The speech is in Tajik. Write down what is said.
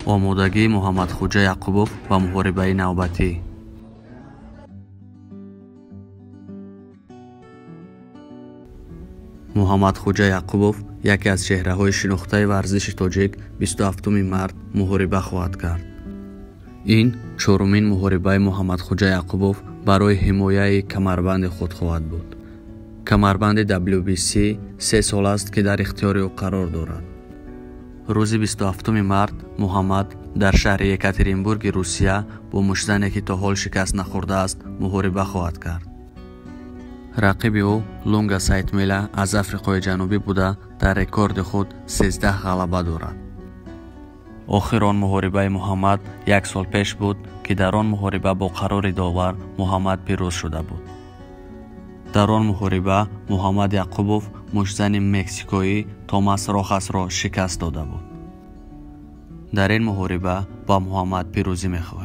Омодагии Муҳаммадхуҷа Яқубов ба муҳорибаи навбатӣ. Муҳаммадхуҷа Яқубов, яке аз чеҳраҳои шинохтаи варзиши тоҷик, 27 март муҳориба хоҳад кард. Ин чорумин муҳорибаи Муҳаммадхуҷа Яқубов барои ҳимояи камарбанди худ хоҳад буд. Камарбанди WBC 3 сол аст, ки дар ихтиёри ӯ қарор дорад. Рӯзи 27 март Муҳаммад дар шаҳри Екатеринбурги Русия бо муштзане, ки то ҳол шикаст нахӯрдааст, муҳориба хоҳад кард. Рақиби ӯ Лунга Сайтмела аз Африқои Ҷанубӣ буда, дар рекорди худ 13 ғалаба дорад. Охир он муҳорибаи Муҳаммад як сол пеш буд, ки дар он муҳориба бо қарори довар Муҳаммад пирӯз шуда буд. Дар он муҳориба Муҳаммад Яқубов муштзани мексикоӣ Томас Рохасро шикаст дода буд. Дар ин муҳориба ба Муҳаммад пирӯзӣ мехоҳем.